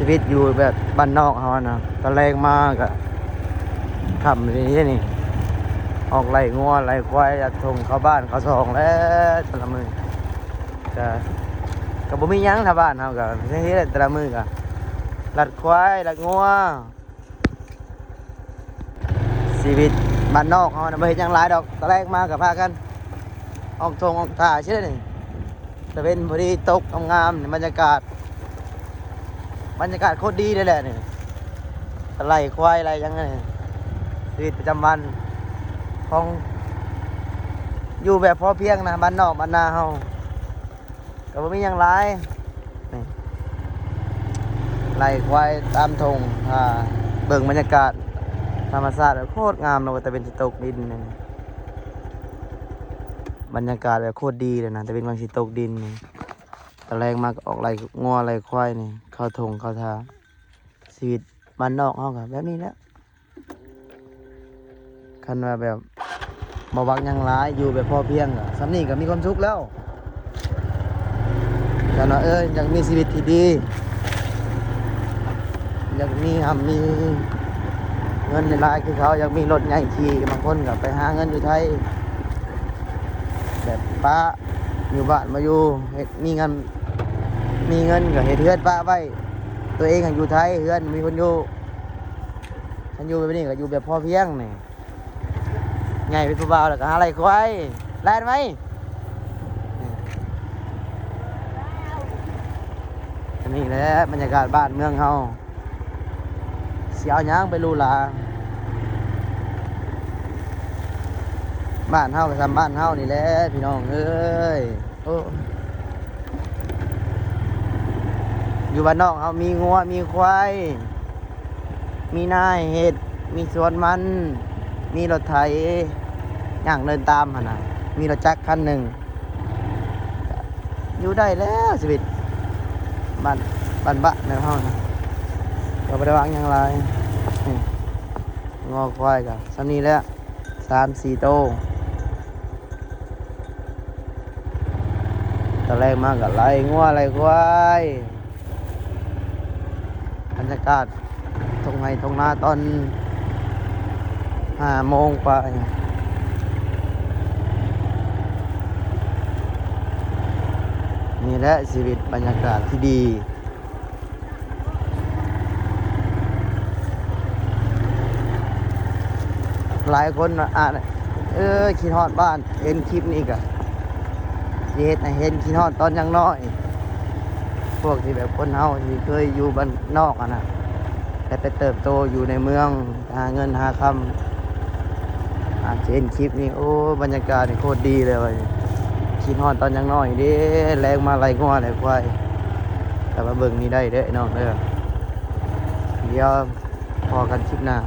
ຊີວິດຢູ່ແບບບ້ານນອກເຮົານະ ຕອນແລງມາກະຄ່ຳນີ້ນີ້ ອອກໄລ່ງົວໄລ່ຄວາຍ ລັດທົ່ງເຂົ້າບ້ານເຂົ້າຊ່ອງແລ້ວ ແຕ່ລະມື້ກະ ກະບໍ່ມີຫຍັງ ຖ້າບ້ານເຮົາກະເຮັດແຕ່ລະມື້ກະ ລັດຄວາຍລັດງົວ. ຊີວິດບ້ານນອກເຮົານະ ບໍ່ເຮັດຫຍັງຫຼາຍດອກ ຕອນແລງມາກະພາກັນອອກທົ່ງອອກທ່າຊື່ນີ້ ຕາເວັນພໍດີຕົກງາມໆ ບັນຍາກາດ ບັນຍາກາດໂຄດດີເລີຍແຫຼະນີ້ ໄລ່ຄວາຍໄລ່ຫຍັງນີ້ ຊີວິດປະຈຳວັນຂອງ ຢູ່ແບບພໍພຽງນະ ບ້ານນອກບ້ານນາເຮົາ ກະບໍ່ມີຫຍັງຫຼາຍ ນີ້ ໄລ່ຄວາຍຕາມທົ່ງ ຖ້າເບິ່ງບັນຍາກາດທຳມະຊາດແບບໂຄດງາມເນາະ ຕາເວັນຊິຕົກດິນນີ້ ບັນຍາກາດແບບໂຄດດີເລີຍນະ ຕາເວັນກຳລັງຊິຕົກດິນນີ້ ຕອນແລງມາກະອອກໄລ່ງົວໄລ່ຄວາຍນີ້ ເຂົ້າທົ່ງເຂົ້າທ່າ ຊີວິດບ້ານນອກເຮົາກະແບບນີ້ແຫຼະ. ຄັນວ່າແບບບໍ່ຫວັງຫຍັງຫຼາຍ ຢູ່ແບບພໍພຽງ ກະສ່ຳນີ້ກະມີຄວາມສຸກແລ້ວ. ຄັນວ່າ ເອີ ຢາກມີຊີວິດທີ່ດີ ຢາກມີຮ່ຳມີເງິນຫຼາຍໆຄືເຂົາ ຢາກມີລົດໃຫຍ່ຂີ່ ບາງຄົນກະໄປຫາເງິນຢູ່ໄທ ແບບປະຢູ່ບ້ານມາຢູ່ ເຮັດ ມີງານ ມີເງິນກະເຮັດເຮືອນປະໄວ້ ໂຕເອງກະຢູ່ໄທ ເຮືອນມີຄົນຢູ່. ຄັນຢູ່ແບບນີ້ກະຢູ່ແບບພໍພຽງນີ້ ໃຫຍ່ເປັນຜູ້ບ່າວແລ້ວກະຫາໄລ່ຄວາຍ ແລ່ນໄວ້ ນີ້ແຫຼະບັນຍາກາດບ້ານເມືອງເຮົາ ຊິເອົາຫຍັງໄປຫຼູຫຼາ ບ້ານເຮົາກະສ່ຳບ້ານເຮົານີ້ແຫຼະ ພີ່ນ້ອງເອີຍ. ໂອ້ ຢູ່ບ້ານນອກເຮົາມີງົວມີຄວາຍ ມີນາໃຫ້ເຮັດ ມີສວນມັນ ມີລົດໄຖຍ່າງເດີນຕາມຫັ້ນນະ ມີລົດຈັກຄັນໜຶ່ງ ຢູ່ໄດ້ແລ້ວຊີວິດບ້ານ ບ້ານໆແນວເຮົານະ ກະບໍ່ໄດ້ຫວັງຫຍັງຫຼາຍ ງົວຄວາຍກະສ່ຳນີ້ແຫຼະ ສາມສີ່ໂຕ. ຕອນແລງມາກະໄລ່ງົວໄລ່ຄວາຍ ບັນຍາກາດທົ່ງໄຮ່ທົ່ງນາຕອນຫ້າໂມງປາຍ ນີ້ແຫຼະຊີວິດບັນຍາກາດທີ່ດີ. ຫຼາຍຄົນອາດ ເອີ ຄິດຮອດບ້ານ ເຫັນຄລິບນີ້ກະຊິເຮັດໃຫ້ເຫັນຄິດຮອດຕອນຍັງນ້ອຍ ພວກທີ່ແບບຄົນເຮົາທີ່ເຄີຍຢູ່ບ້ານນອກຫັ້ນນະ ແລະໄປເຕີບໂຕຢູ່ໃນເມືອງ ຫາເງິນຫາຄຳ ອາດຊິເຫັນຄລິບນີ້ ໂອ້ ບັນຍາກາດນີ້ໂຄດດີເລີຍ ຄິດຮອດຕອນຍັງນ້ອຍເດ້ ແລງມາໄລ່ງົວໄລ່ຄວາຍ ກະມາເບິ່ງນີ້ໄດ້ເດີ ອ້າຍນ້ອງເດີ ດຽວພໍ້ກັນຄລິບໜ້າ.